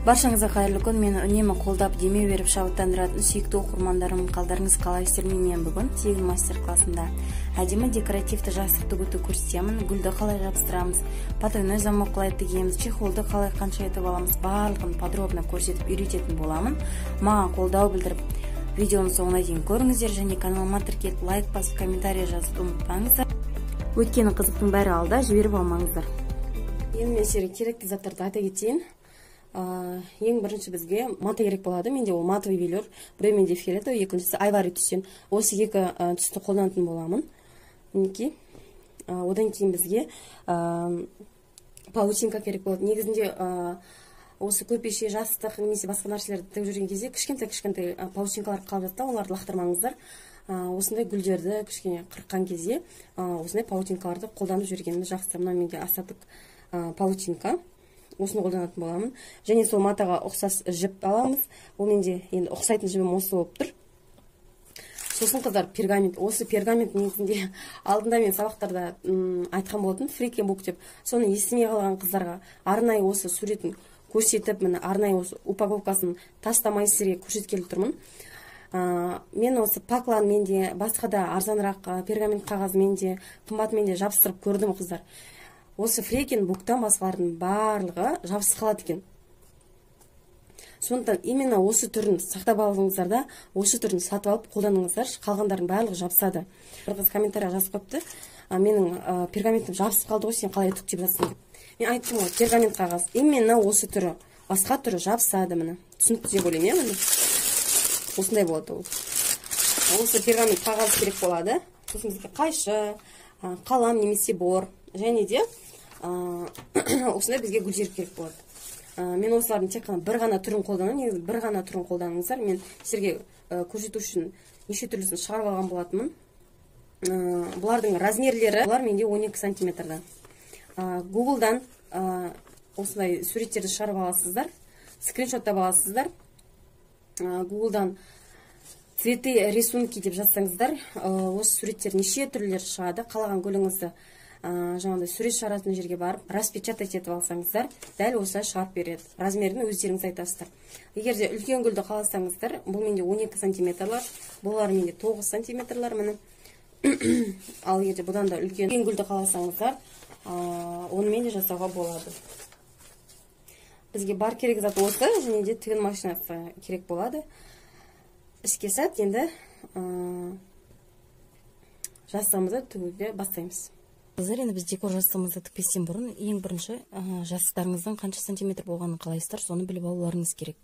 Баршаңызға қайырлы күн. Мені үнемі қолдап, демеу беріп, шабыттандыратын сүйікті оқырмандарым, қалдарыңыз қалай? Сіздермен мен бүгін тегін мастер-классында әдемі декоративті жастық тігуді көрсетемін. Гүлді қалай жабыстырамыз, потайной замок қалай тігеміз, чехолды қалай қанша етіп аламыз, барлығын подробно көрсетіп үйрететін боламын. Маған қолдау білдіріп, видеоның соңына дейін көріңіздер және каналыма тіркеліп, лайк басып, комментарий жазуды ұмытпаңыздар. Өйткені қызықтың бәрі алда, жіберіп алмаңыздар. Енді мен сіздерге керекті заттарды айта кетейін. Ең бірінші бізге мата керек болады. Менде ол матовый велюр, біреу менде фиолетовый, екіншісі айвори түстен. Осы екі түсті қолданатын боламын. Мінекей. Одан кейін бізге паутинка керек болады. Негізінде осы көрпеше, жастық немесе басқа нәрселерді тігіп жүрген кезде кішкентай-кішкентай паутинкалар қалып жатса, оларды лақтырмаңыздар. Осындай гүлдерді кішкене қырыққан кезде осындай паутинкаларды қолданып жүргеніміз жақсы. Мына менде остаток паутинка, осыны қолданатын боламын. Және сол матаға ұқсас жіп аламыз. Ол менде енді ұқсайтын жібім осы болып тұр. Сосын, қыздар, пергамент. Осы пергамент негізінде алдында мен сабақтарда айтқан болатын, Фрекен Бок деп. Соны естімей қалған қыздарға арнайы осы суретін көрсетіп, міне, арнайы осы упаковкасын тастамай сіздерге көрсеткелі тұрмын. Мен осы пакланмен де, басқа да арзанырақ пергамент қағазымен де, қымбатымен де жабыстырып көрдім, қыздар. Осы Фрекен Боктан басқалардың барлығы жабысып қалады екен. Сондықтан именно осы түрін сақтап алыңыздар да, осы түрін сатып алып қолданыңыздар, қалғандардың барлығы жабысады. Бір қыз комментарийға жазып қойыпты: «Менің пергаментім жабысып қалды ғой, сен қалай үтіктеп жатсың?» – деп. Мен айттым ғой, пергамент қағаз именно осы түрі, басқа түрі жабысады. Міне, түсінікті деп ойлаймын, иә. Міне, осындай болады ол. Осы пергамент қағаз керек болады. Сосын бізге қайшы, қалам немесе бор және де осындай бізге гүлдер керек болады. Мен осылардың тек қана бір ғана түрін қолданамын. Негізі бір ғана түрін қолданыңыздар. Мен сіздерге көрсету үшін неше түрлісін шығарып алған болатынмын. Бұлардың размерлері, бұлар менде 12 сантиметрда. Гуглдан осындай суреттерді шығарып аласыздар, скриншоттап аласыздар. Гуглдан «цветы рисунки» деп жазсаңыздар, осы суреттер неше түрлері шығады. Қалаған гүліңізді жаңағыдай сурет шығаратын жерге барып, распечатать етіп алсаңыздар, дәл осылай шығарып береді. Размерін өздеріңіз айтасыздар. Егер де үлкен гүлді қаласаңыздар, бұл менде 12 сантиметрлар, бұлар менде 9 сантиметрлар, міне. Ал егер де бұдан да үлкен гүлді қаласаңыздар, онымен де жасауға болады. Бізге бар керек зат осы және де тігін машинасы керек болады. Іске сәт! Енді жастығымызды тігуге бастаймыз. Қыздар, енді біз декор жастығымызды тікпестен бұрын ең бірінші жастықтарыңыздың қанша сантиметр болғанын қалайсыздар, соны біліп алуларыңыз керек.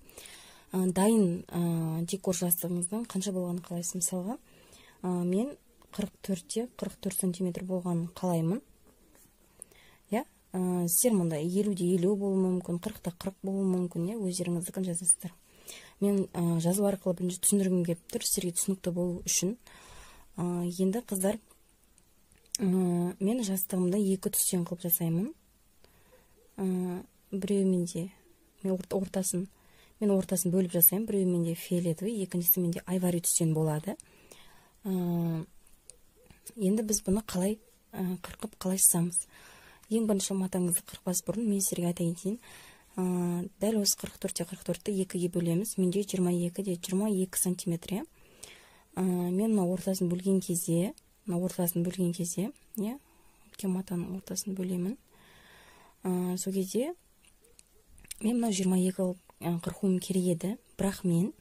Дайын декор жастығыңыздың қанша болғанын қалайсыз? Мысалға, мен 44-те 44 сантиметр болғанын қалаймын, иә. Сіздер мұнда 50-де 50 болуы мүмкін, 40-та 40 болуы мүмкін, иә, өздеріңіздікін жазасыздар. Мен жазу арқылы бірінші түсіндіргім келіп тұр, сіздерге түсінікті болу үшін. Енді, қыздар, мен жастығымды екі түстен қылып жасаймын. Біреуі менде, мен ортасын бөліп жасаймын. Біреуі менде фиолетовый, екіншісі менде айвори түстен болады. Енді біз бұны қалай қырқып, қалай сызамыз? Ең бірінші матаңызды қырықпас бұрын мен сіздерге айта кетейін. Дәл осы 44-те 44-ті екіге бөлеміз. Менде 22 де 22 сантиметр, иә. Мен мына ортасын бөлген кезде, иә, үлкен матаның ортасын бөлемін. Сол кезде мен мынау 22 қылып қырқуым керек еді, бірақ мен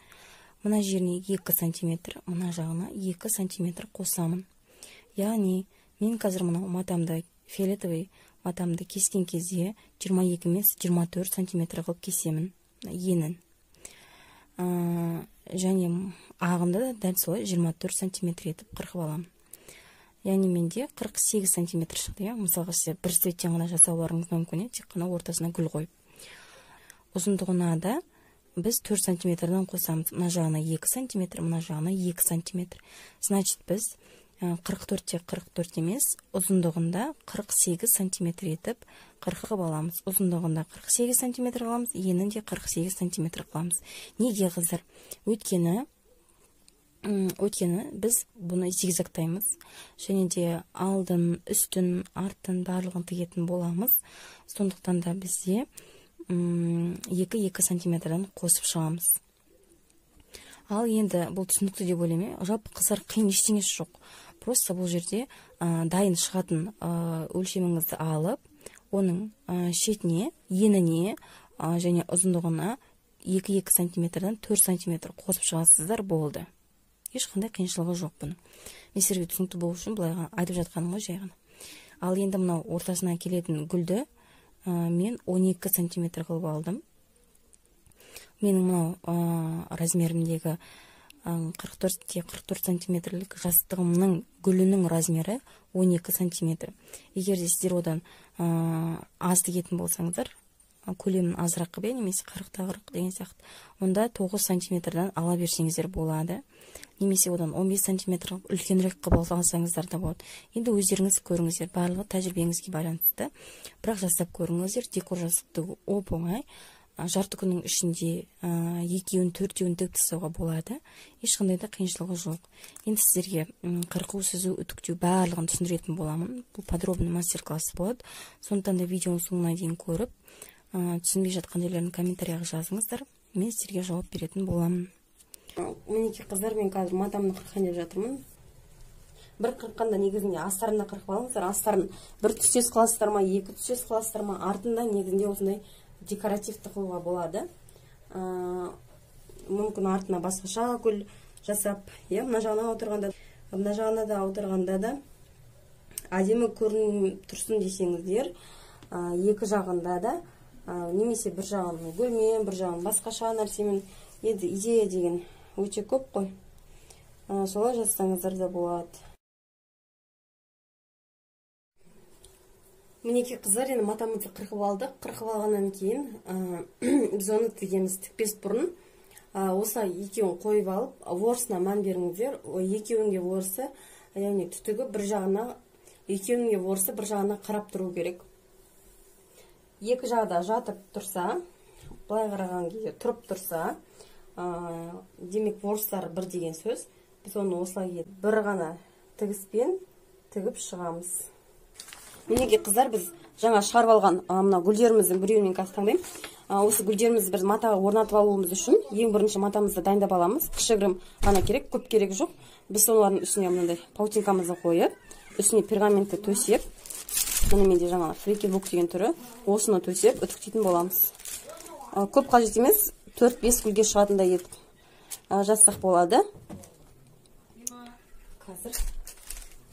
мына жеріне 2 сантиметр, мына жағына 2 сантиметр қосамын. Яғни мен қазір мынау матамды, фиолетовый матамды кескен кезде 22 емес, 24 сантиметр қылып кесемін енін. Және ағымды да дәл солай 24 сантиметр етіп қырқып аламын. Яғни менде 48 сантиметр шықты, иә. Мысалға, сіздер бір цветтен ғана жасауларыңыз мүмкін, иә, тек қана ортасына гүл қойып. Ұзындығына да біз 4 сантиметрден қосамыз: мына жағына 2 сантиметр, мына жағына 2 сантиметр. Значит, біз 44-те 44 емес, ұзындығында 48 сантиметр етіп қырқып аламыз. Ұзындығында 48 сантиметр қыламыз, енін де 48 сантиметр қыламыз. Неге, қыздар? Өйткені біз бұны зигзагтаймыз және де алдын, үстін, артын, барлығын тігетін боламыз. Сондықтан да бізде 2-2 сантиметрден қосып шығамыз. Ал енді бұл түсінікті деп ойлаймын. Жалпы қыздар қиын ештеңесі жоқ. Просто бұл жерде дайын шығатын өлшеміңізді алып, оның шетіне, еніне және ұзындығына 2-2 сантиметрден 4 сантиметр қосып шығасыздар, болды. Ешқандай қиыншылығы жоқ бұның. Мен сіздерге түсінікті болу үшін былай айтып жатқаным ғой жай ғана. Ал енді мынау ортасына келетін гүлді мен 12 сантиметр қылып алдым. Менің мынау размерімдегі 44-44 сантиметрлік жастығымның гүлінің размері 12 сантиметр. Егер де сіздер одан аз тігетін болсаңыздар, көлемін азырақ қылып, немесе 40-40 деген сияқты, онда 9 сантиметрдан ала берсеңіздер болады. Немесе одан 15 сантиметр үлкенірек қылып алсаңыздар да болады. Енді өздеріңіз көріңіздер, барлығы тәжірибеңізге байланысты. Бірақ жасап көріңіздер, декор жастықты оп-оңай. Жарты күннің ішінде екеуін, төртеуін тігіп тастауға болады. Ешқандай да қиыншылығы жоқ. Енді сіздерге қырқу, сызу, үтіктеу барлығын түсіндіретін боламын. Бұл подробный мастер-класс болады. Сондықтан да видеоның соңына дейін көріп, түсінбей жатқан жерлерін комментарияға жазыңыздар. Мен сіздерге жауап беретін боламын. Мінекей қыздар, мен қазір матамды қырқайын деп жатырмын. Бір қырыққанда негізінде астарына қырқып алыңыздар. Астарын бір түстес қыласыздар ма, екі түстес қыласыздар ма, артында негізінде осындай декоративті қылуға болады. Мүмкін артына басқаша гүл жасап, мына жағына аударғанда, мына жағына да аударғанда да әдемі көрініп тұрсын десеңіздер, екі жағында да, немесе бір жағын гүлмен, бір жағын басқаша нәрсемен. Енді идея деген өте көп қой. Солай жасасаңыздар да болады. Мінекей қыздар, енді матамызды қырқып алдық. Қырқып алғаннан кейін біз оны тігеміз. Тікпес бұрын осылай екеуін қойып алып, ворсына мән беріңіздер. Екеуінің ворсы, яғни түтігі бір жағына, екеуінің ворсы бір жағына қарап тұру керек. Екі жағы да жатып тұрса, былай қараған кезде тұрып тұрса, демек ворстар бір деген сөз. Біз оны осылай бір ғана тігіспен тігіп шығамыз. Мінекей қыздар, біз жаңа шығарып алған мына гүлдеріміздің біреуін мен қазір таңдаймын. Осы гүлдерімізді біз матаға орнатып алуымыз үшін ең бірінші матамызды дайындап аламыз. Кішігірім ғана керек, көп керек жоқ. Біз солардың үстіне мынандай паутинкамызды қойып, үстіне пергаментті төсеп, міне менде жаңа фрикелбук деген түрі, осыны төсеп үтіктейтін боламыз. Көп қажет емес, 4-5 гүлге шығатындай етіп жазсақ болады. Қазір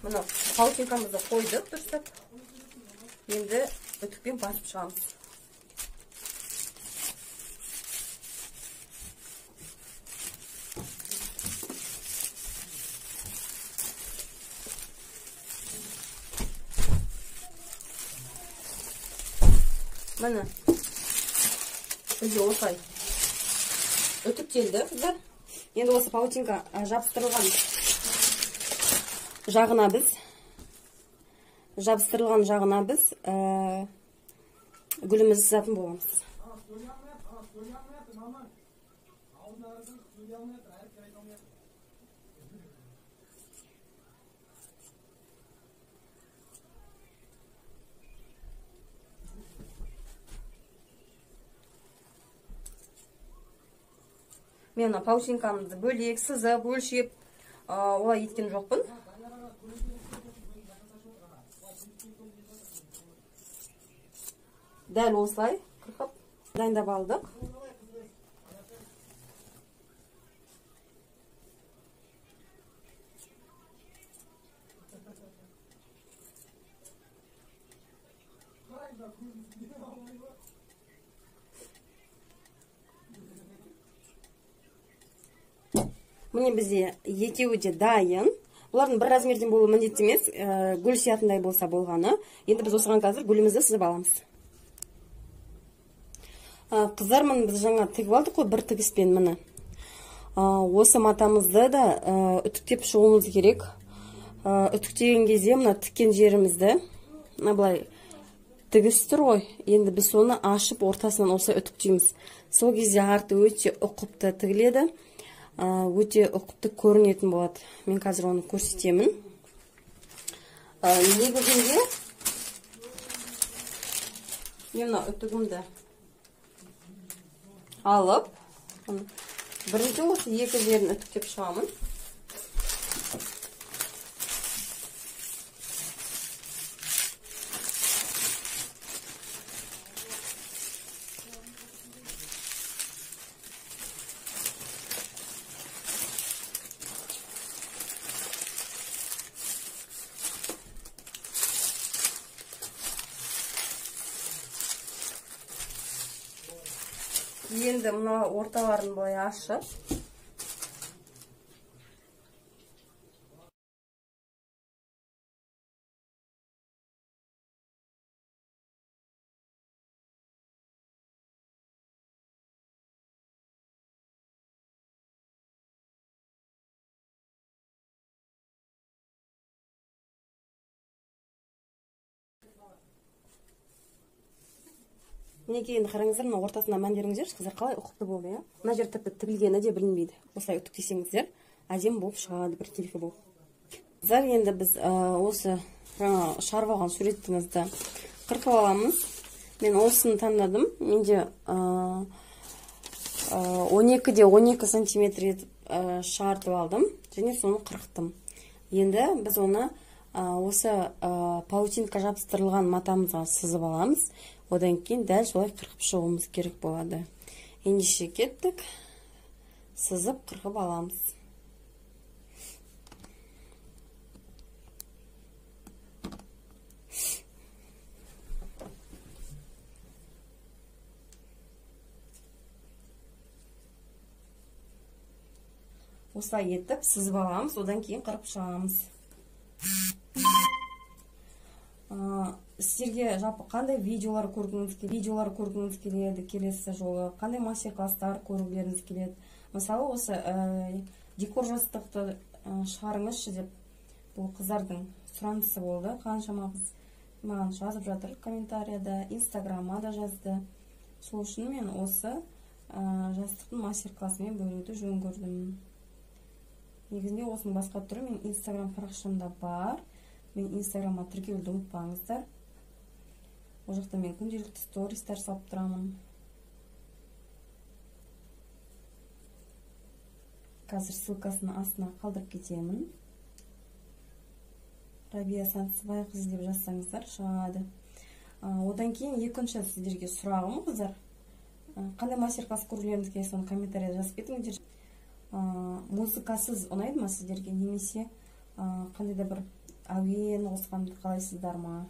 мына паутинкамызды қойдық дұрыстап. Енді үтікпен басып шығамыз. Міне бізде осылай үтіктелді қыздар. Енді осы паутинка жабыстырылған жағына біз гүлімізді сызатын боламыз. Мен мына паутинкамызды бөлек сызып, өлшеп, олай еткен жоқпын. Дәл осылай қырқып дайындап алдық. Міне бізде екеуі де дайын. Бұлардың бір размерден болуы міндетті емес, гүл сиятындай болса болғаны. Енді біз осыған қазір гүлімізді сызып аламыз. Қыздар, міне біз жаңа тігіп алдық қой бір тігіспен міне. Осы матамызды да үтіктеп шығуымыз керек. Үтіктеген кезде мына тіккен жерімізді мына былай тігіс тұр ғой. Енді біз соны ашып ортасынан осылай үтіктейміз. Сол кезде арты өте ұқыпты тігіледі. Өте ұқыпты көрінетін болады. Мен қазір оны көрсетемін. Негізінде мен мына үтігімді Алып, бірінші осы екі жерін үтіктеп шығамын. Енді мына орталарын былай ашып, мінекей енді қараңыздар, мына ортасына мән беріңіздерші, қыздар, қалай ұқыпты болды, иә? Мына жер тіпті тігілгені де білінбейді. Осылай үтіктесеңіздер, әдемі болып шығады, біркелкі болып. Қыздар, енді біз осы жаңа шығарып алған суретімізді қырқып аламыз. Мен осыны таңдадым. Менде 12-де 12 сантиметр етіп шығартып алдым және соны қырықтым. Енді біз оны осы паутинка жабыстырылған матамызға сызып аламыз. Одан кейін дәл солай қырқып шығуымыз керек болады. Ендеше кеттік, сызып қырқып аламыз. Осылай етіп сызып аламыз, одан кейін қырқып шығамыз. Сіздерге жалпы қандай видеолар көргіңіз келеді келесі жолы, қандай мастер-класстар көргілеріңіз келеді? Мысалы, осы декор жастықты шығарыңызшы деп бұл қыздардың сұранысы болды. Қаншама қыз маған жазып жатыр комментарияда, инстаграмма да жазды. Сол үшін мен осы жастықтың мастер-классымен бөлуді жөн көрдім. Негізінде осының басқа түрі мен инстаграм парақшамда бар. Мен инстаграмға тіркелуді ұмытпаңыздар. Ол жақта мен күнделікті стористар салып тұрамын. Қазір ссылкасын астына қалдырып кетемін. Рабия Сансызбайқызы деп жазсаңыздар шығады. Одан кейін екінші сіздерге сұрағым, қыздар. Қандай мастер-класс көргілеріңіз келсе, соны комментарияда жазып кетіңіздер. Музыкасыз ұнайды ма сіздерге, немесе қандай да бір әуен қосқанды қалайсыздар ма?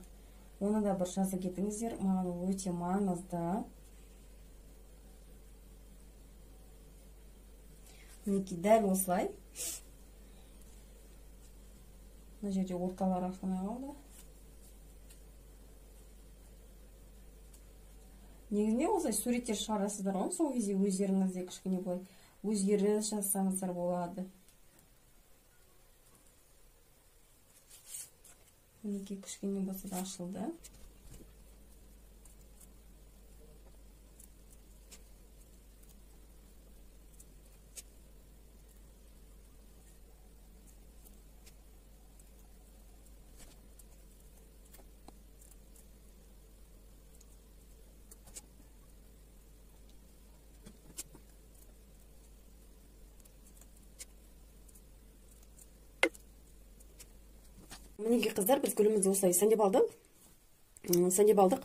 Оны да бір жаза кетіңіздер, маған ол өте маңызды. Мінекей дәл осылай. Мына жерде орталары ашылмай қалды. Негізінде осылай суреттер шығарасыздар ғой, сол кезде өздеріңіз де кішкене былай өзгеріс жасасаңыздар болады. Мінекей кішкене болса да ашылды. Мінекей қыздар, біз гүлімізді осылай сәндеп алдық. Сәндеп алдық.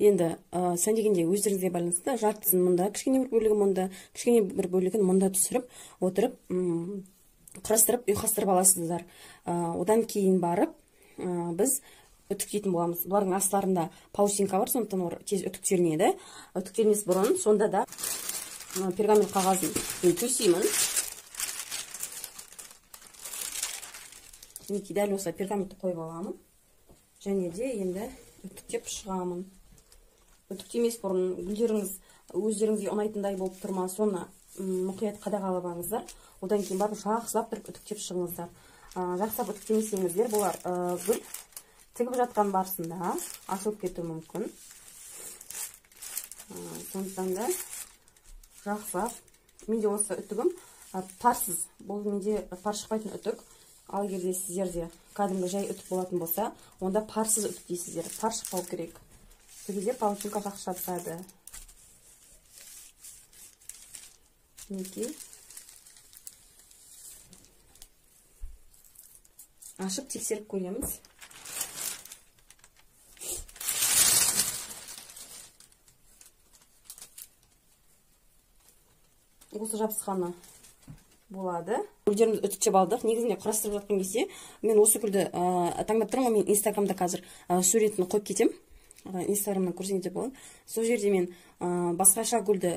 Енді сәндегенде өздеріңізге байланысты жартысын мұнда, кішкене бір бөлігін мұнда, кішкене бір бөлігін мұнда түсіріп, отырып, құрастырып, ұйқастырып аласыздар. Одан кейін барып біз үтіктейтін боламыз. Бұлардың астыларында паутинка бар, сондықтан олар тез үтіктелінеді. Үтіктелмес бұрын сонда да пергамент қағазын мен төсеймін. Мінекей дәл осылай пергаментті қойып аламын. Және де енді үтіктеп шығамын. Үтіктемес бұрын гүлдеріңіз өздеріңізге ұнайтындай болып тұрма, соны мұқият қадағалап алыңыздар. Одан кейін барып жақсылап тұрып үтіктеп шығыңыздар. Жақсылап үтіктемесеңіздер, бұлар гүл тігіп жатқан барысында ашылып кетуі мүмкін. Сондықтан да жақсылап, менде осы үтігім парсыз, бұл менде пар шықпайтын үтік. Ал егер де сіздерде кәдімгі жай үтік болатын болса, онда парсыз үтіктейсіздер. Пар шықпау керек. Сол кезде паутинка жақсы жабысады. Мінекей. Ашып тексеріп көреміз. Осы жабысқаны болады. Гүлдерімізді үтіктеп алдық. Негізінде құрастырып жатқан кезде мен осы гүлді таңдап тұрмын. Мен Инстаграмда қазір суретін қойып кетемін. Инстаграмнан көрсеңіздер болады. Сол жерде мен басқаша гүлді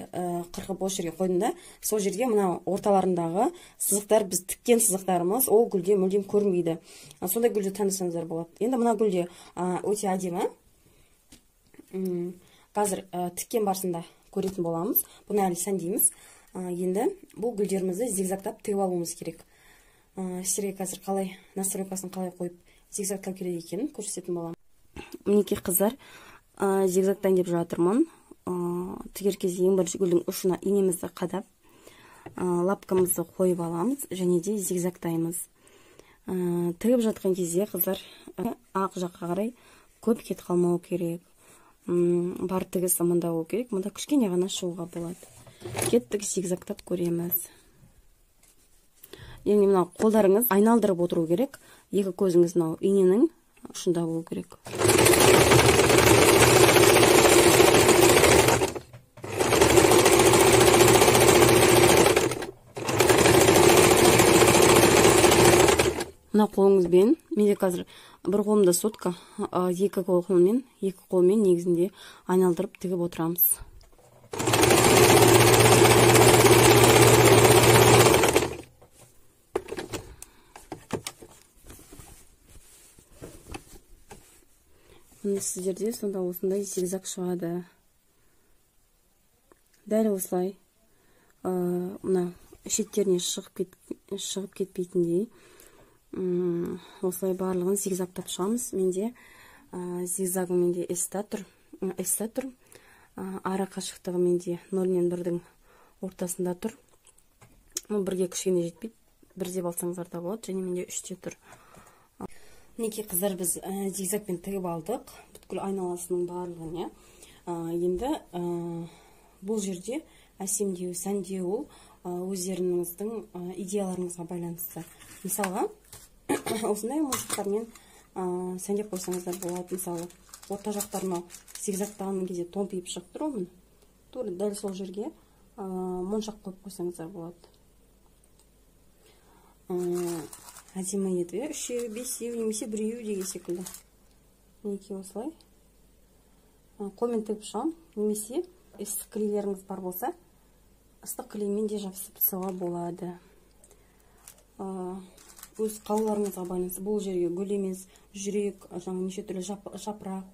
қырқып осы жерге қойдым да, сол жерге мына орталарындағы сызықтар, біз тіккен сызықтарымыз, ол гүлде мүлдем көрінбейді. Сондай гүлді таңдасаңыздар болады. Енді мына гүлде өте әдемі. Қазір тіккен барысында көретін боламыз. Бұны әлі сәндейміз. Енді бұл гүлдерімізді зигзагтап тігіп алуымыз керек. Сіздерге қазір қалай настройкасын қалай қойып зигзагтау керек екенін көрсететін боламын. Мінекей қыздар, зигзагтан деп жатырмын. Тігер кезде ең бірінші гүлдің ұшына инемізді қадап, лапкамызды қойып аламыз және де зигзагтаймыз. Тігіп жатқан кезде қыздар ақ жаққа қарай көп кетіп қалмау керек. Бар тігісі мында болу керек, мында кішкене ғана шығуға болады. Кеттік, зигзагтап көреміз. Яғни мына қолдарыңыз айналдырып отыру керек, екі көзіңіз мынау иненің ұшында болу керек. Мына қолыңызбен, менде қазір бір қолымда сотка, екі қолмен негізінде айналдырып тігіп отырамыз. Міне сіздерде сонда осындай зигзаг шығады. Дәл осылай мына шеттеріне шығып кетпейтіндей осылай барлығын зигзагтап шығамыз. Менде зигзагым менде S-та тұр. Ара қашықтығы менде 0 мен 1-дің ортасында тұр. Бірге кішкене жетпейді, бір деп алсаңыздар да болады. Және менде 3-те тұр. Мінекей қыздар, біз зигзагпен тігіп алдық бүткіл айналасының барлығын. Енді бұл жерде әсемдеу, сәндеу ол өздеріңіздің идеяларыңызға байланысты. Мысалға осындай моншақтармен сәндеп қойсаңыздар болады. Мысалы орта жақтарына зигзагтаған кезде томпиып шығып тұр ғой, тура дәл сол жерге моншақ қойып қойсаңыздар болады. Әдемі еді, 3-еу, 5-еу немесе 1-еу деген секілді. Мінекей осылай қолмен тігіп шығамын, немесе ыстық клейлеріңіз бар болса, ыстық клеймен де жабысып тастауға болады. Өз қалауларыңызға байланысты. Бұл жерге гүл емес, жүрек, жаңа неше түрлі жапырақ,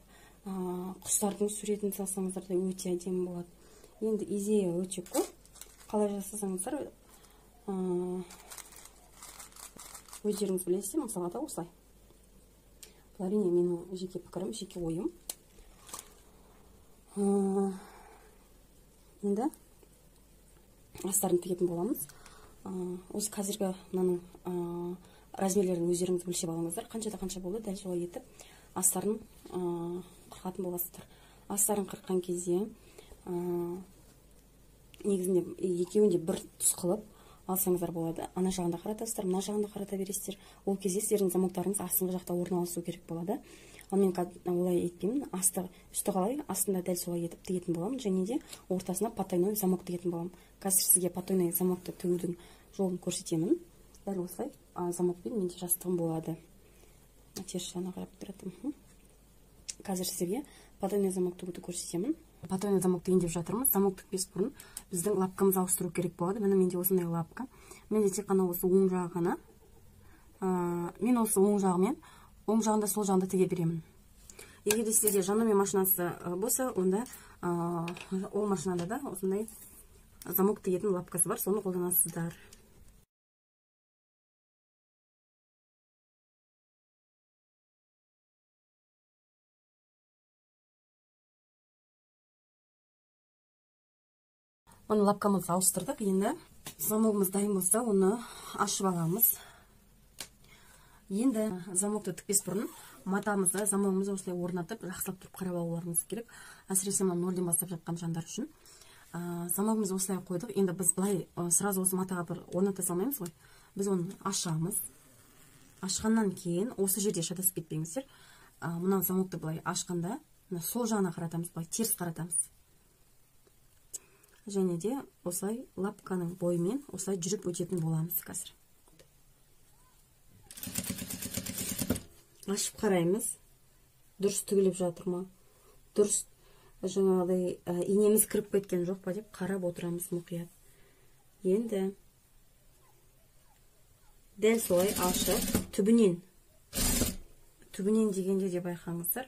құстардың суретін салсаңыздар да өте әдемі болады. Енді идея өте көп. Қалай жасасаңыздар өздеріңіз білесіздер. Мысалға да осылай. Бұл әрине менің жеке пікірім, жеке ойым. Енді астарын тігетін боламыз. Осы қазіргі мынаның размерлерін өздеріңіз өлшеп алыңыздар. Қаншада қанша болды, дәл солай етіп астарын қырқатын боласыздар. Астарын қырыққан кезде негізінде екеуін де бір түс қылып алсаңыздар болады. Ана жағында қаратасыздар, мына жағында қарата бересіздер. Ол кезде сіздердің замоктарыңыз астыңғы жақта орналасу керек болады. Ал мен олай етпеймін. Асты үсті қалай, астында дәл солай етіп тігетін боламын. Және де ортасына потайной замок тігетін боламын. Қазір сізге потайной замокты тігудің жолын көрсетемін. Дәл осылай замокпен менде жастығым болады. Теріс жағына қарап тұрады. Қазір сіздерге потайной замок тігуді көрсетемін. Потайной замок тігейін деп жатырмыз. Замок тікпес бұрын біздің лапкамызды ауыстыру керек болады. Міне менде осындай лапка. Менде тек қана осы оң жағы ғана. Мен осы оң жағымен, оң жағында сол жағында тіге беремін. Егер де сіздерде жанумен машинасы болса, онда ол машинада да осындай замок тігетін лапкасы бар, соны қолданасыздар. Оны лапкамызды ауыстырдық. Енді замогымыз дайын болса, оны ашып аламыз. Енді замокты тікпес бұрын матамызды, замогымызды осылай орнатып, жақсылап тұрып қарап алуларыңыз керек. Әсіресе мына нөлден бастап жатқан жандар үшін. Замогымызды осылай қойдық. Енді біз былай сразу осы матаға бір орната салмаймыз ғой. Біз оны ашамыз. Ашқаннан кейін осы жерде шатасып кетпеңіздер. Мына замокты былай ашқанда мына сол жағына қаратамыз, былай теріс қаратамыз. Және де осылай лапканың бойымен осылай жүріп өтетін боламыз қазір. Ашып қараймыз. Дұрыс тігіліп жатыр ма? Дұрыс жаңағыдай инеміз кіріп кеткен жоқ па деп қарап отырамыз мұқият. Енді дәл солай ашып түбінен, түбінен дегенде де байқаңыздар,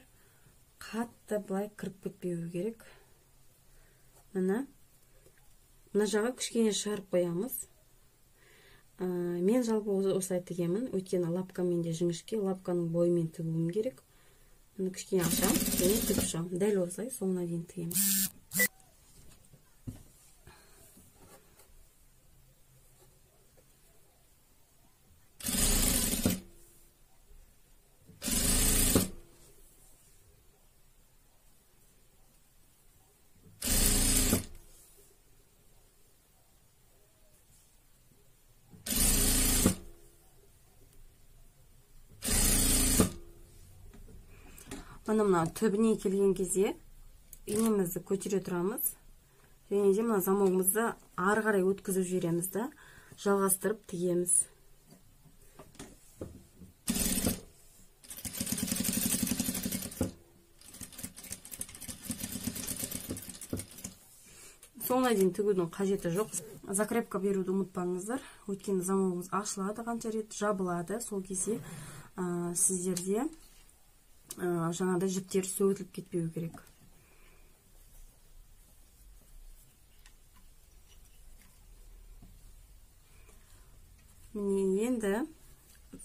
қатты былай кіріп кетпеу керек. Мына мына жаға кішкене шығарып қоямыз. Мен жалпы осылай тігемін, өйткені лапка менде жіңішке, лапканың бойымен тігуім керек. Мына кішкене ашамын және тігіп шығамын. Дәл осылай соңына дейін тігемін. Мына мына түбіне келген кезде инемізді көтере тұрамыз. Және де мына замогымызды ары қарай өткізіп жібереміз да, жалғастырып тігеміз. Соңына дейін тігудің қажеті жоқ. Закрепка беруді ұмытпаңыздар. Өйткені замогымыз ашылады қанша рет, жабылады. Сол кезде сіздерде жаңағыдай жіптер сөгіліп кетпеу керек. Міне енді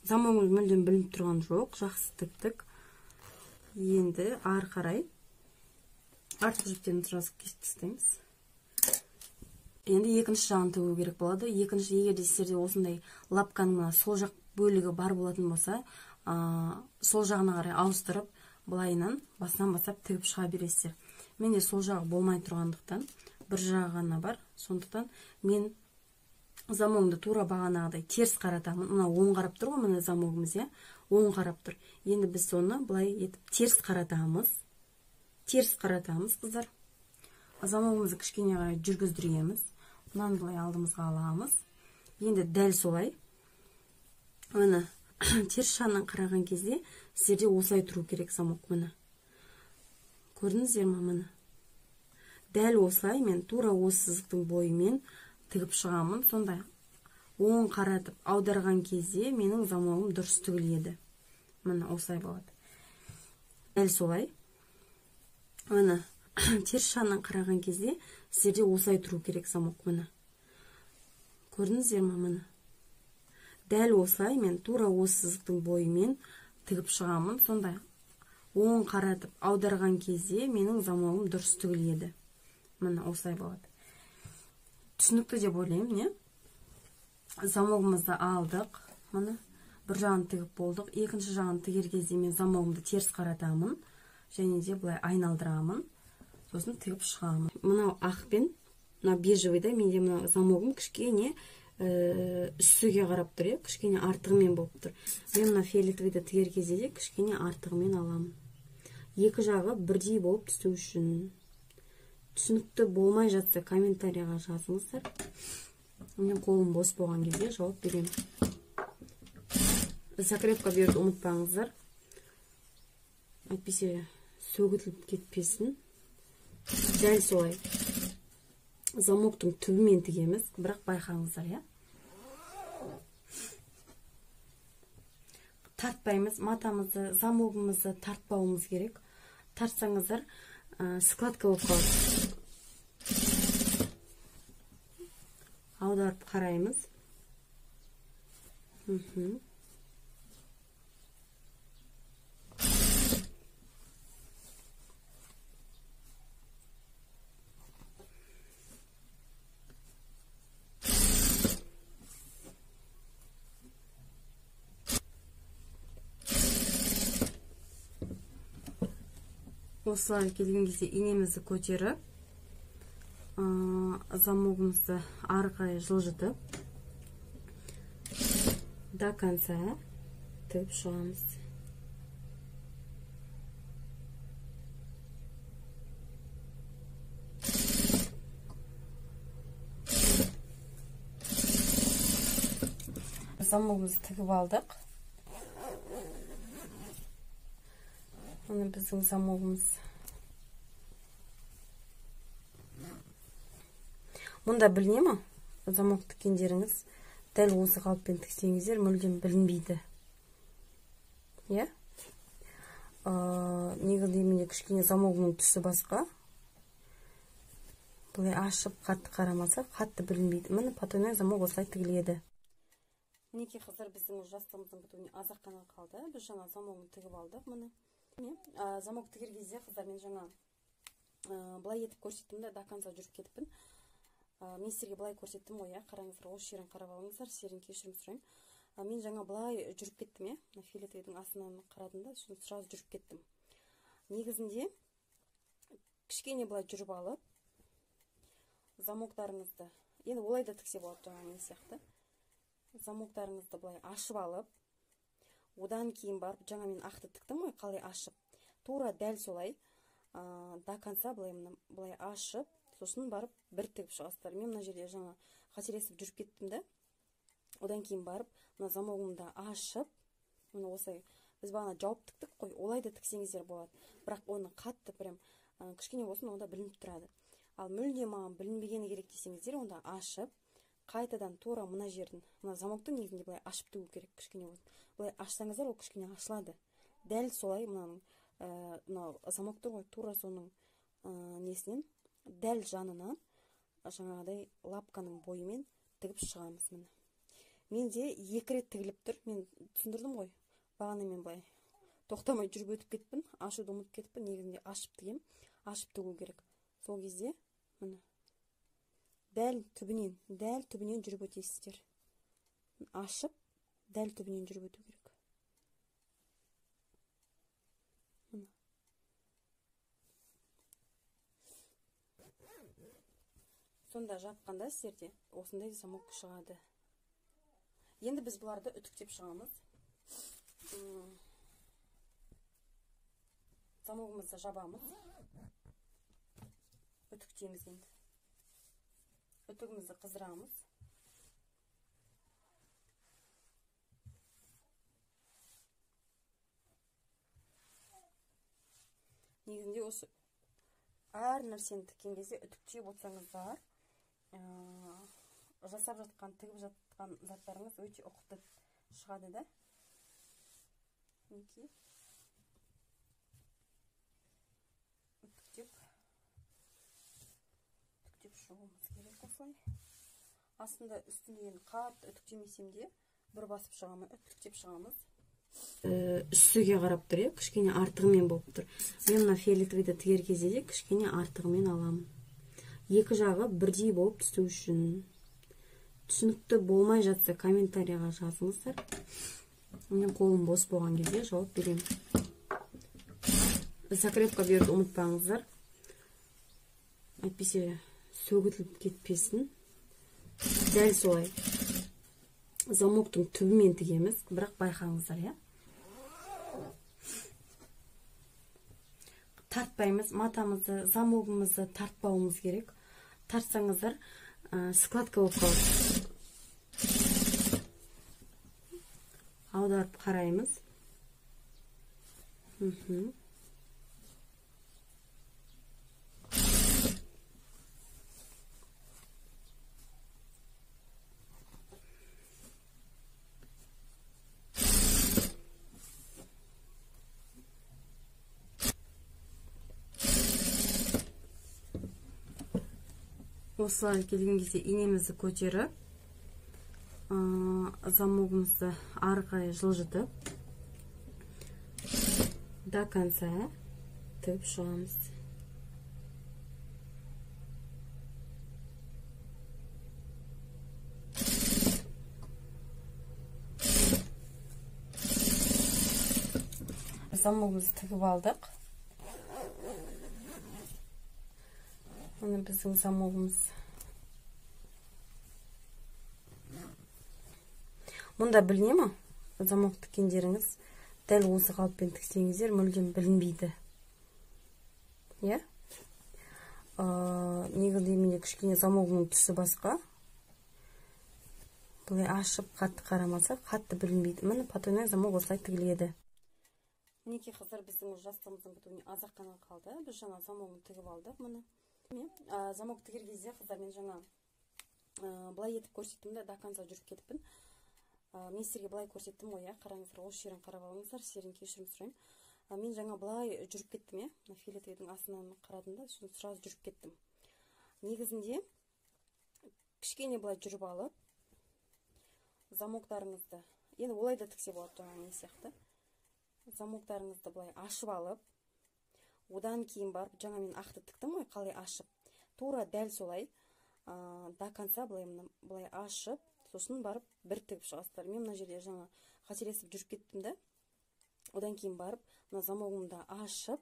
замогымыз мүлдем білініп тұрған жоқ, жақсы тіктік. Енді ары қарай артық жіптерін сразу кесіп тастаймыз. Енді екінші жағын тігу керек болады. Екінші, егер де сіздерде осындай лапканың сол жақ бөлігі бар болатын болса, сол жағына қарай ауыстырып, былайынан басынан бастап тігіп шыға бересіздер. Менде сол жағы болмай тұрғандықтан бір жағы ғана бар. Сондықтан мен замогымды тура бағанағыдай теріс қаратамын. Мына оң қарап тұр ғой, мына замогымыз, иә, оң қарап тұр. Енді біз соны былай етіп теріс қаратамыз. Теріс қаратамыз, қыздар. Замогымызды кішкене қарай жүргіздіреміз. Мынаны былай алдымызға аламыз. Енді дәл солай. Міне теріс жағынан қараған кезде сіздерде осылай тұру керек замок. Міне көрдіңіздер ме? Міне дәл осылай мен тура осы сызықтың бойымен тігіп шығамын. Сонда оң қаратып аударған кезде менің замогым дұрыс тігіледі. Міне осылай болады. Дәл солай. Міне теріс жағынан қараған кезде сіздерде осылай тұру керек замок. Міне көрдіңіздер ме? Міне дәл осылай мен тура осы сызықтың бойымен тігіп шығамын. Сонда оң қаратып аударған кезде менің замогым дұрыс тігіледі. Міне осылай болады. Түсінікті деп ойлаймын, не? Замогымызды алдық. Міне бір жағын тігіп болдық. Екінші жағын тігер кезде мен замогымды теріс қаратамын және де былай айналдырамын. Сосын тігіп шығамын. Мынау ақпен, мынау бежевыйда менде мынау замогым кішкене үстіге қарап тұр, кішкене артығымен болып тұр. Мен мына фиолетовыйды тігер кезде де кішкене артығымен аламын. Екі жағы бірдей болып түсу үшін. Түсінікті болмай жатса комментарияға жазыңыздар. Мен қолым бос болған кезде жауап беремін. Закрепка беруді ұмытпаңыздар. Әйтпесе сөгіліп кетпесін. Дәл солай замоктың түбімен тігеміз, бірақ байқаңыздар, иә? Тартпаймыз, матамызды, замогымызды тартпауымыз керек. Тартсаңыздар, складка болып қалады. Аударып қараймыз. Осылай келген кезде инемізді көтеріп, Замогымызды ары қарай жылжытып до конца тігіп шығамыз. Замогымызды тігіп алдық. Міне біздің замогымыз. Мұнда біліне ма? Замок тіккендеріңіз дәл осы қалыппен тіксеңіздер мүлдем білінбейді. Иә? Негізінде менде кішкене замогының түсі басқа. Былай ашып қатты қарамаса қатты білінбейді. Міне потайной замок осылай тігіледі. Мінекей қыздар, біздің жастығымыздың бітуіне аз-ақ қана қалды. Біз жаңа замогын тігіп алдық. Міне. Замок тігер кезде қыздар мен жаңа былай етіп көрсеттім де до конца жүріп кетіппін. Мен сіздерге былай көрсеттім ғой, иә, қараңыздар, осы жерін қарап алыңыздар, сіздерден кешірім сұраймын. Мен жаңа былай жүріп кеттім, иә, мына фиолетовыйдың астынан қарадым да, сосын сразу жүріп кеттім. Негізінде кішкене былай жүріп алып, замоктарыңызды, енді олай да тіксе болады жаңа мен сияқты. Замоктарыңызды былай ашып алып, одан кейін барып, жаңа мен ақты тіктім ғой, қалай ашып, тура дәл солай, до конца былай, былай ашып, сосын барып бір тігіп шығасыздар. Мен мына жерде жаңа қателесіп жүріп кеттім да. Одан кейін барып мына замогымды ашып, мына осылай біз бағана жауып тіктік қой, олай да тіксеңіздер болады. Бірақ оны қатты прям кішкене болсын онда білініп тұрады. Ал мүлде маған білінбегені керек десеңіздер, онда ашып, қайтадан тура мына жердің, мына замокты негізінде былай ашып тігу керек кішкене болсын. Былай ашсаңыздар ол кішкене ашылады. Дәл солай мынаның мынау замок тұр ғой, тура соның несінен дәл жанынан жаңағыдай лапканың бойымен тігіп шығамыз. Міне. Менде екі рет тігіліп тұр. Мен түсіндірдім ғой. Бағана мен былай тоқтамай жүріп өтіп кетіппін, ашуды ұмытып кетіппін. Негізінде ашып тігем, ашып тігу керек. Сол кезде міне дәл түбінен жүріп өтесіздер. Ашып, дәл түбінен жүріп өту керек. Сонда жапқанда сіздерде осындай замок шығады. Енді біз бұларды үтіктеп шығамыз. Замогымызды жабамыз. Үтіктейміз енді. Үтігімізді қыздырамыз. Негізінде осы әр нәрсені тіккен кезде үтіктеп отырсаңыздар, жасап жатқан, тігіп жатқан заттарыңыз өте ұқыпты шығады да. Мінекей. Үтіктеп шығуымыз керек осылай. Астында үстінде енді қатты үтіктемесем де бір басып шығамын, үтіктеп шығамыз. Үстіге қарап тұр, кішкене артығымен болып тұр. Мен мына фиолетовыйды тігер кезде де кішкене артығымен аламын. Екі жағы бірдей болып түсу үшін. Түсінікті болмай жатса комментарияға жазыңыздар. Мен қолым бос болған кезде жауап беремін. Закрепка беруді ұмытпаңыздар. Әйтпесе сөгітіліп кетпесін. Дәл солай замоктың түбімен тігеміз, бірақ байқаңыздар, иә. Тартпаймыз, матамызды, замогымызды тартпауымыз керек. Тартсаңыздар, складка болып қалады. Аударып қараймыз. Осылай келген кезде инемізді көтеріп, замогымызды ары қарай жылжытып, до конца тігіп шығамыз. Замогымызды тігіп алдық. Міне біздің замогымыз. Мұнда біліне ма? Замок тіккендеріңіз дәл осы қалыппен тіксеңіздер мүлдем білінбейді. Иә? Негізінде менде кішкене замогының түсі басқа. Былай ашып қатты қарамаса қатты білінбейді. Міне потайной замок осылай тігіледі. Мінекей қыздар, біздің жастығымыздың бітуіне аз-ақ қана қалды. Біз жаңа замогын тігіп алдық. Міне. Замок тігер кезде қыздар мен жаңа былай етіп көрсеттім де, до конца жүріп кетіппін. Мен сіздерге былай көрсеттім ғой, иә, қараңыздар, осы жерін қарап алыңыздар, сіздерден кешірім сұраймын. Мен жаңа былай жүріп кеттім, иә, мына фиолетовыйдың астынан қарадым да, сосын сразу жүріп кеттім. Негізінде кішкене былай жүріп алып, замоктарыңызды, енді олай да тіксе болады жаңа мен сияқты. Замоктарыңызды былай ашып алып, одан кейін барып, жаңа мен ақты тіктім ғой, қалай ашып, тура дәл солай, до конца былай, былай ашып, сосын барып бір тігіп шығасыздар. Мен мына жерде жаңа қателесіп жүріп кеттім да, одан кейін барып мына замогымды ашып,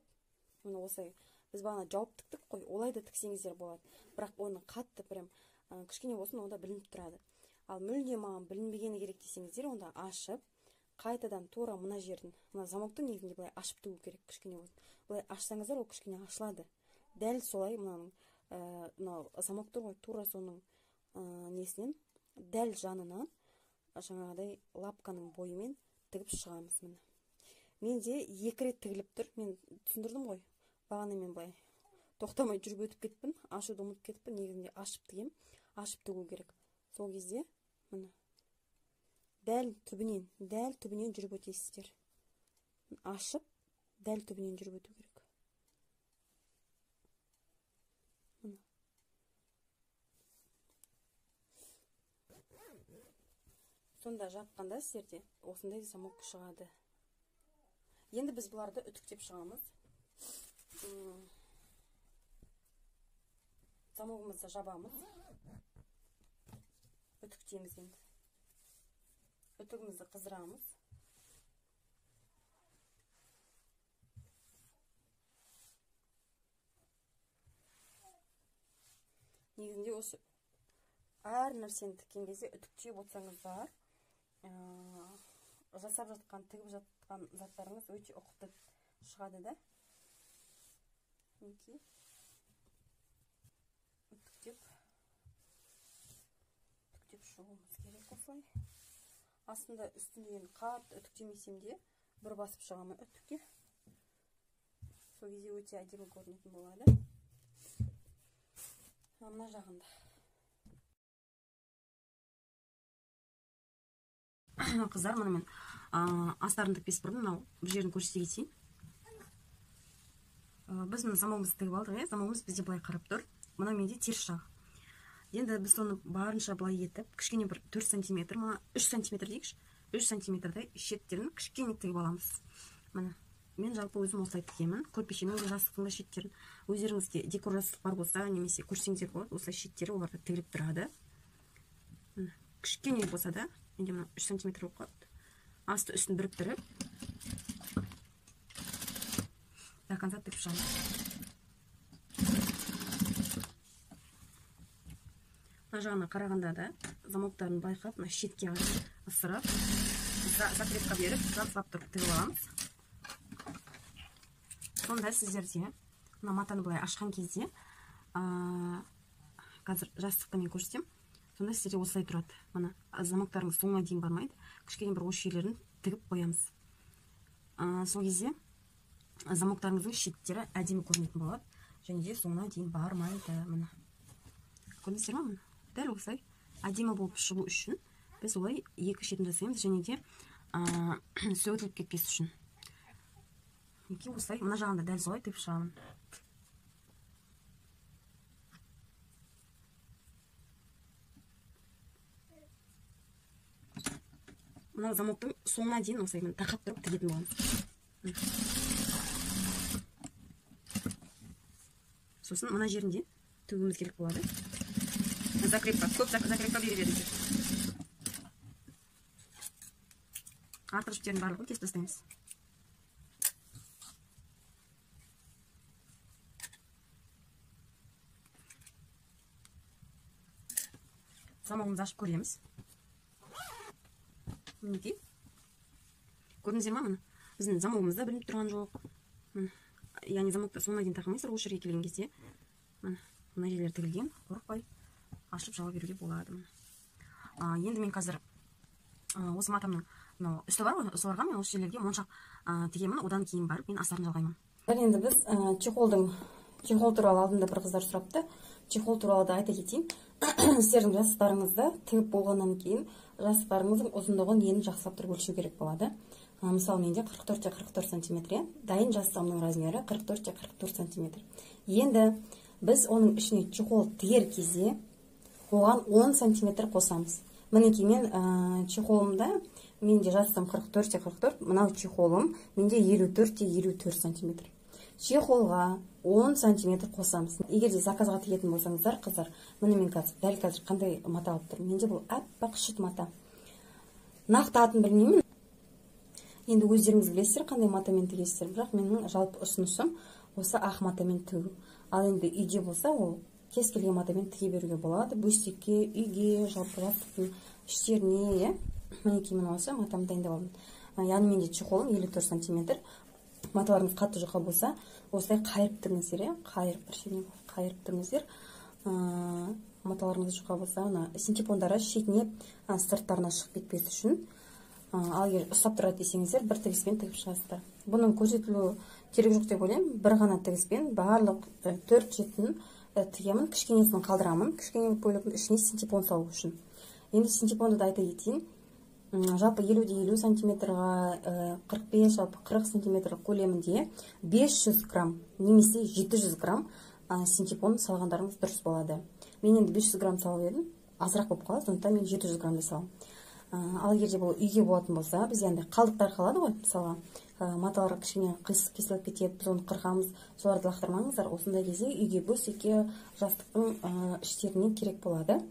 мына осылай біз бағана жауып тіктік қой, олай да тіксеңіздер болады. Бірақ оны қатты прям кішкене болсын, онда білініп тұрады. Ал мүлде маған білінбегені керек десеңіздер, онда ашып, қайтадан тура мына жердің, мына замокты негізінде былай ашып тігу керек, кішкене болсын. Былай ашсаңыздар, ол кішкене ашылады. Дәл солай мынаның, мынау замок тұр ғой, тура соның несінен, дәл жанынан жаңағыдай лапканың бойымен тігіп шығамыз. Міне. Менде екі рет тігіліп тұр. Мен түсіндірдім ғой. Бағана мен былай тоқтамай жүріп өтіп кетіппін, ашуды ұмытып кетіппін. Негізінде ашып тігем, ашып тігу керек. Сол кезде міне дәл түбінен, дәл түбінен жүріп өтесіздер. Ашып, дәл түбінен жүріп өту керек. Міне. Сонда жапқанда сіздерде осындай замок шығады. Енді біз бұларды үтіктеп шығамыз. Замогымызды жабамыз. Үтіктейміз енді. Үтігімізді қыздырамыз. Негізінде осы әр нәрсені тіккен кезде үтіктеп отырсаңыздар, жасап жатқан, тігіп жатқан заттарыңыз өте ұқыпты шығады да. Мінекей үтіктеп шығуымыз керек осылай. Астында үстінде енді қатты үтіктемесем де бір басып шығамын үтікке. Сол кезде өте әдемі көрінетін болады. Мына жағында. Қыздар, мына мен астарын тікпес бұрын мынау бір жерін көрсете кетейін. Біз мына замогымызды тігіп алдық, иә? Замогымыз бізде былай қарап тұр. Мына менде теріс жағы. Енді біз соны барынша былай етіп, кішкене бір 4 сантиметр, мына 3 сантиметр дейікші, 3 сантиметрдай шеттерін кішкене тігіп аламыз. Міне, мен жалпы өзім осылай тігемін. Көрпешенің де жастықтың да шеттерін. Өздеріңізге декор жастық бар болса, немесе көрсеңіздер болады, осылай шеттері оларда тігіліп тұрады. Міне, кішкене болса да, менде мына 3 сантиметр болып қалды. Асты үстін біріктіріп, до конца тігіп шығамыз. Мына жағына қарағанда да замоктарын байқап, мына шетке ысырып, закрепка беріп, жақсылап тұрып тігіп аламыз. Сонда сіздерде мына матаны былай ашқан кезде, қазір жастықты мен көрсетемін. Сонда сіздерде осылай тұрады. Мына замоктарыңыз соңына дейін бармайды. Кішкене бір осы жерлерін тігіп қоямыз. Сол кезде замоктарыңыздың шеттері әдемі көрінетін болады. Және де соңына дейін бармайды. Міне. Көрдіңіздер ме? Міне. Дәл осылай әдемі болып шығу үшін біз олай екі шетін жасаймыз, және де сөгіліп кетпес үшін. Мінекей осылай мына жағында дәл солай тігіп шығамын. Мына замоктың соңына дейін осылай міне тақап тұрып тігетін боламыз. Сосын мына жерінде тігуіміз керек болады. Закрепка, көп закрепка бере беріңіздер. Артық жіптердің барлығын кесіп тастаймыз. Замогымызды ашып көреміз. Мінекей, көрдіңіздер ма, міне біздің замогымыз да білініп тұрған жоқ. Міне, яғни замокты соңына дейін тақамайсыздар осы жерге келген кезде. Міне, мына жерлер тігілген, қорықпай ашып жаба беруге болады. Енді мен қазір осы матамның мынау үсті бар ғой, соларға мен осы жерлерге моншақ тігемін, одан кейін барып мен астарын жалғаймын. Енді біз чехол туралы алдында бір қыздар сұрапты. Чехол туралы да айта кетейін. Сіздердің жастықтарыңызды тігіп болғаннан кейін жастықтарыңыздың ұзындығын енін жақсылап тұрып өлшеу керек болады. Мысалы, менде 44-44 сантиметр, дайын жастығымның размері 44-44 сантиметр. Енді біз оның ішіне чехол тігер кезде оған 10 сантиметр қосамыз. Мінекей, мен чехолымда, менде жастығым 44-44, мынау чехолым менде 54-54 сантиметр. Чехолға 10 сантиметр қосамыз. Егер де заказға тігетін болсаңыздар, қыздар, міне мен қазір, дәл қазір қандай мата алып тұрмын. Менде бұл аппақ шыт мата. Нақты атын білмеймін. Енді өздеріңіз білесіздер қандай матамен тігесіздер, бірақ менің жалпы ұсынысым осы ақ матамен тігу. Ал енді үйде болса, ол кез келген матамен тіге беруге болады. Бөстекке, үйге, жалпы жастықтың іштеріне, иә. Мінекей, мен осы матамды дайындап алдым. Яғни менде чехолым 54 сантиметр. Маталарыңыз қатты жұқа болса, осылай қайырып тігіңіздер, иә, қайырып бір шетінен қайырып тігіңіздер. Маталарыңыз жұқа болса, ана синтепондары шетіне, сырттарына шығып кетпес үшін. Ал егер ұстап тұрады десеңіздер, бір тігіспен тігіп шығасыздар. Бұның көрсетілуі керек жоқ деп ойлаймын. Бір ғана тігіспен барлық төрт шетін тігемін, кішкенесін қалдырамын, кішкене бөлігін ішіне синтепон салу үшін. Енді синтепонды да айта кетейін. Жалпы 50-50 сантиметрға, 45, жалпы 40 сантиметр көлемінде 500 грамм немесе 700 грамм синтепон салғандарыңыз дұрыс болады. Мен енді 500 грамм салып едім, азырақ болып қалады, сондықтан мен 700 граммды саламын. Ал егер де бұл үйге болатын болса, бізде андай қалдықтар қалады ғой, мысалға, маталар кішкене қисық кесіліп кетеді, біз оны қырқамыз, соларды лақтырмаңыздар. Осындай кезде үйге, бөстекке, жастықтың іштеріне керек болады.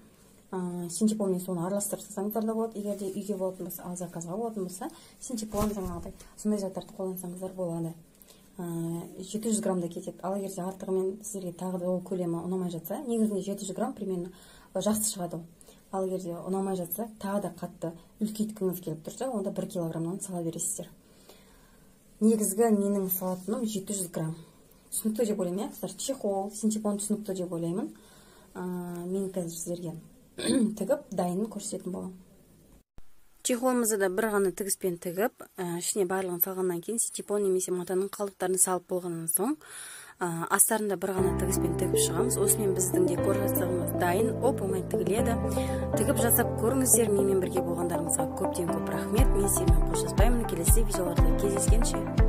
Синтепонмен соны араластырып салсаңыздар да болады. Егер де үйге болатын болса, ал заказға болатын болса, синтепон жаңағыдай сондай заттарды қолдансаңыздар болады. 700 грамм да кетеді. Ал егер де артығымен сіздерге тағы да ол көлемі ұнамай жатса, негізінде 700 грамм примерно жақсы шығады. Ал егер де ұнамай жатса, тағы да қатты үлкейткіңіз келіп тұрса, онда 1 килограммнан сала бересіздер. Негізгі менің салатыным 700 грамм. Түсінікті деп ойлаймын, иә, қыздар? Чехол, синтепон түсінікті деп ойлаймын. Мен қазір сіздерге тігіп дайынын көрсететін боламын. Чехолымызды да бір ғана тігіспен тігіп, ішіне барлығын салғаннан кейін синтепон немесе матаның қалдықтарын салып болғаннан соң, астарында бір ғана тігіспен тігіп шығамыз. Осымен біздің декор жастығымыз дайын, оп-оңай тігіледі. Тігіп жасап көріңіздер. Менімен бірге болғандарыңызға көптен көп рахмет. Мен сіздермен қоштаспаймын. Келесі видеоларда кездескенше.